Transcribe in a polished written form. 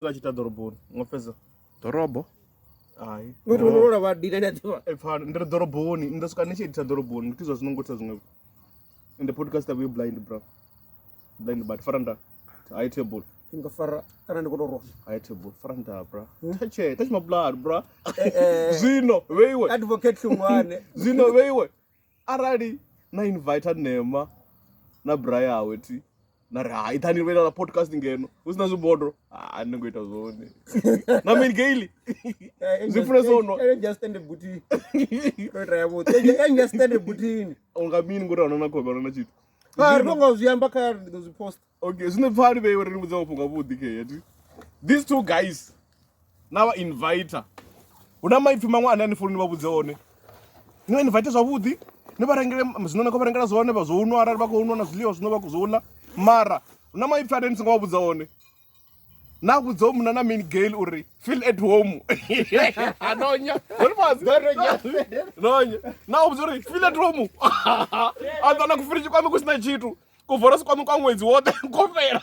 A tshi ita ḓoroboni ngo fhedza. Ḓorobo? Hai. Ngori vho vha dina ndi a ḓivha. E pfana ndi ri ḓoroboni nda swika ni tshi editha ḓoroboni ndi zwa zwino ngo ita zwiṅwe. In the podcast we blind bro. Blind but faranda. High table. Ndi nga fara kana ndi khou tou rwa. High table faranda bro. Touch it, touch my blood bro. Zwino vheiwe. Advocate Hlungwane. Zwino vheiwe. Arali na invite Nema na bra yawe thi na ri hai ḓani vhe na podcast ngeno hu sina zwibodo ha ni ngo ita zwone na main gaily zwi funesa u nwa Just stand butini. Ro ita yavhuḓi. Just stand butini. U nga mini ngori ahuna na khombe ahuna na tshithu. Ah, ri nga zwi amba kha ri ḓo zwi post. Okay, zwino pfani vhe uri ni vhudza mafhungo avhuḓi khe thi. These two guys na vha inviter. Hu na maipfi maṅwe ane a ni funi ni vha vhudze one. Ni vha invite zwavhuḓi, ni vha rengele zwine na khou vha rengela zwone vha zwo nwa arali vha khou nwa na zwiḽiwa zwine vha khou zwo ḽa. Mara hu na maipfi ane ni songo vha vhudza one. Na vhudza hoyu munna na main girl uri feel at home. Anonya. Hone fhasi. Nonya. Na vhudza uri feel at home. A ḓa na kufiridzhi kwame ku si na tshithu. Kuvhora si kwame kwa ṅwedzi woṱhe ko fhela.